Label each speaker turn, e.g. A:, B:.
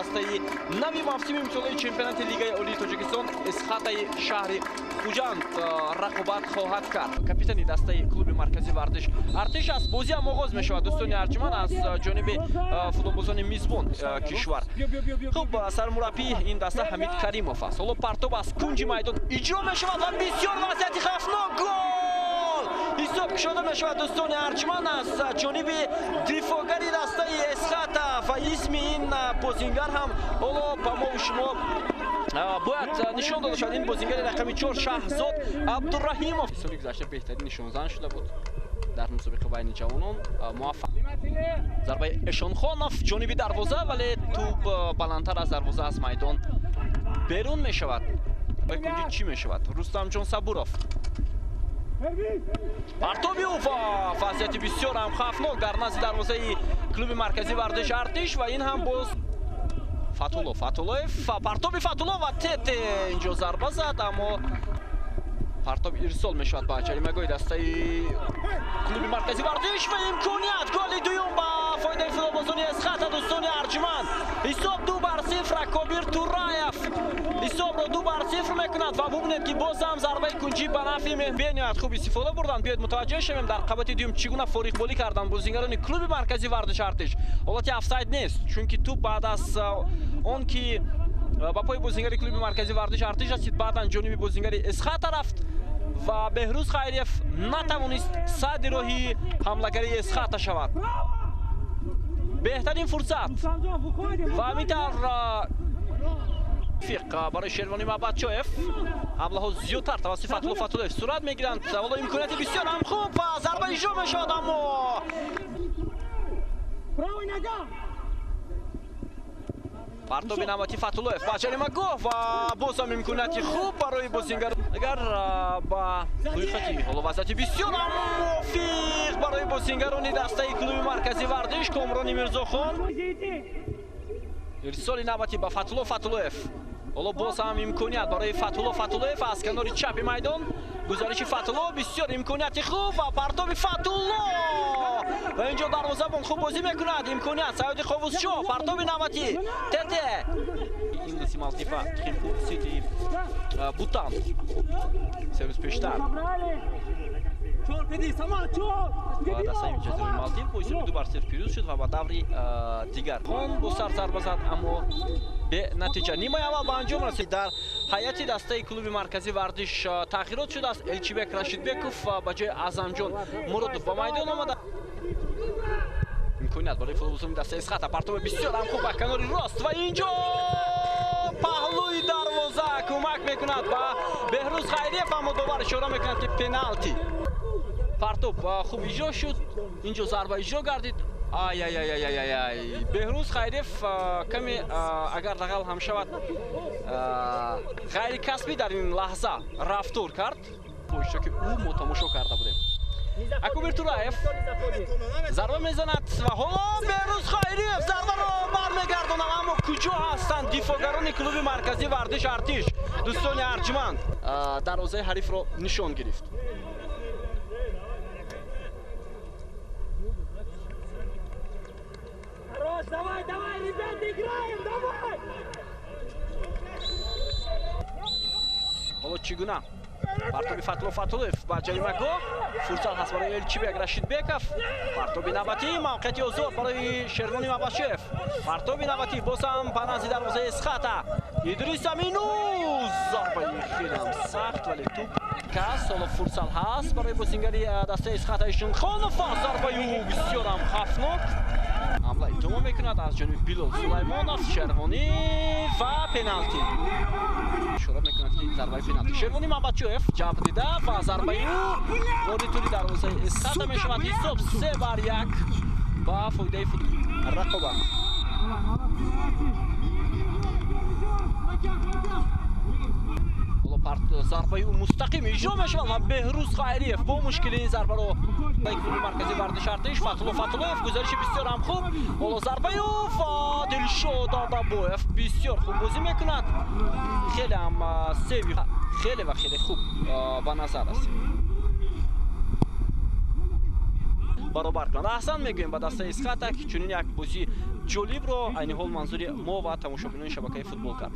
A: дастаи нави мавсими имсолаи чемпионати Лигаи Олии Тоҷикистон Эсхатаи шаҳри Хуҷанд рақобат хоҳад кард. Капитани дастаи клуби марказии варзиш Артиш аст. Бозӣ ҳам оғоз мешавад, дӯстони арҷманд, аз ҷониби футболбозони мизбон кишвар. Хуб, сармураббии ин даста Ҳамид Каримов аст. Ҳоло партоб аз кунҷи майдон иҷро мешавад ва бисёр вазъияти хавфнок. Гол! Ҳисоб кушода мешавад, дӯстони арҷманд, аз ҷониби дифоъгари дастаи Эсхата ва исми ин бозингар ҳам ҳоло ба мо шумо бояд нишон дода шавад. Ин бозингари рақами 4 Шаҳзод Абдураҳимов соли гузашта беҳтарин нишонзан шуда буд дар мусобиқа байни ҷавонон. Муваффақ зарбаи Эшонхонов ҷониби дарвоза, вале тӯб баландтар аз дарвоза аз майдон берун мешавад. Кунҷи чӣ мешавад? Рустамҷон Сабуров партоби ӯ ва вазъияти бисёр ҳам хавфнок дар назди дарвозаи клуби марказии варзиши Артиш ва ин ҳам боз Фатулло, Фатуллоев, партоби Фатулло ва Тете инҷо зарба зад, аммо партоб ирсол мешавад ба ҷаримагоҳи дастаи клуби марказии варзиш ва имконият голи дуюм ба фоидаи футболбозони Эсхата. Дӯстони арҷманд, ҳисоб 2-0. Акобир Тураев ҳисобро 2-0 мекунад ва бубинед ки боз ҳам зарбаи кунҷӣ ба нафъи бениҳоят хуб истифода бурданд. Биёед мутаваҷҷеҳ шавем дар қабати дуюм чӣ гуна фориғболӣ карданд бозингарони клуби марказии варзиши Артиш. Ҳолати офсайд нест, чунки тӯб баъд аз он ки ба пои бозингари клуби марказии варзиши Артиш расид, баъдан ҷониби бозингари Эсхата рафт ва Беҳрӯз Хайриев натавонист садди роҳи ҳамлагари Эсхата шавад. Беҳтарин фурсат ва ҳамин тавр фиқ барои Шервони Мабадчоев. Ҳамлаҳо зиёдтар тавассути Фатулло Фатуллоев сурат мегиранд. Ҳоло имконияти бисёр ҳам хуб ва зарба иҷро мешавад, аммо партоби навбати Фатуллоев ба ҷаримагоҳ ва боз ҳам имконияти хуб барои бозингар. Агар ба рӯйхати ҳоло вазъияти бисёр ҳам мувофиқ барои бозингарони дастаи клуби марказии варзиш Комрони Мирзохон. Ирсоли навбати ба Фатулло Фатуллоев. Ҳоло боз ҳам имконият барои Фатулло Фатуллоев аз канори чапи майдон. Гузариши Фатулло, бисёр имконияти хуб ва партоби Фатулло ва инҷо дарвозабон хуб бозӣ мекунад. Имконият Саёди Қовусшоҳ, партоби навбати Тете. Инглиси Малдива, Тхимпу Сити, Бутан се рӯз пештар ва дастаи ҷазираи Малдив бо ҳисоби 2-0 пирӯз шуд ва ба даври дигар хон бо сар зарба зад, аммо бенатиҷа. Нимаи аввал ба анҷом расид. Дар ҳайати дастаи клуби марказии варзиш тағйирот шудааст. Элчибек Рашидбеков ба ҷои Аъзамҷон Муродов ба майдон омада. Имконият барои футболбозони дастаи Эсхата. Партоби бисёр ҳам хуб ба канори рост ва инҷо паҳлӯи дарвоза кӯмак мекунад ба Беҳрӯз Хайриев, аммо довар ишора мекунад ки пеналти. Партоб хуб иҷро шуд, инҷо зарба иҷро гардид. Ай-ай-ай-ай-ай. Беҳрӯз Хайриев каме агар дағал ҳам шавад ғайрикасбӣ дар ин лаҳза рафтор кард, бо иштироки ӯ мо тамошо карда будем. Акобир Тураев зарба мезанад ва ҳоло Беҳрӯз Хайриев зарбаро бармегардонад, аммо куҷо ҳастанд дифоъгарони клуби марказии варзиши Артиш? Дӯстони арҷманд, дарвозаи ҳарифро нишон гирифт.
B: Давай, давай, ребята, играем, давай!
A: Ҳоло чӣ гуна партоби Фатулло Фатуллоев ба ҷаримагоҳ. Фурсат ҳаст барои Элчибек Рашидбеков. Партоби навбатӣ, мавқеияти озод барои Шервони Мабадчоев. Партоби навбатӣ боз ҳам ба назди дарвозаи Эсхата. Идрис Аминов, зарбаи хеле ҳам сахт, вале тӯб кас. Ҳоло фурсат ҳаст барои бозингари дастаи Эсхата Ишонхонов ва зарбаи ӯ бисёр ҳам хавфнок. Ҳамла идома мекунад аз ҷониби Билол Сулаймонов, Шервонӣ ва пеналти. Ишора мекунад ки зарбаи пеналти. Шервонӣ Мабадчоев ҷабр дида ва зарбаи ӯ ворид тури дарвозаи Эсхата мешавад. Ҳисоб 3-1 ба фоидаи рақобат. Зарбаи ӯ мустақим иҷро мешавад ва Беҳрӯз Хайриев бо мушкили ин зарбаро клуби марказии варзиши Артиш. Фатулло Фатуллоев гузариши бисёр ҳам хуб. Ҳоло зарбаи ӯ ва Дилшод Адабоев бисёр хуб бозӣ мекунад. Хеле ҳам севи хеле ва хеле хуб ба назар расид. Баробар кунад. Аҳсан мегӯем ба дастаи Исхата, ки чунин як бозии Ҷолибро айни ҳол манзури мо ва тамошобинони шабакаи «Футбол» кард.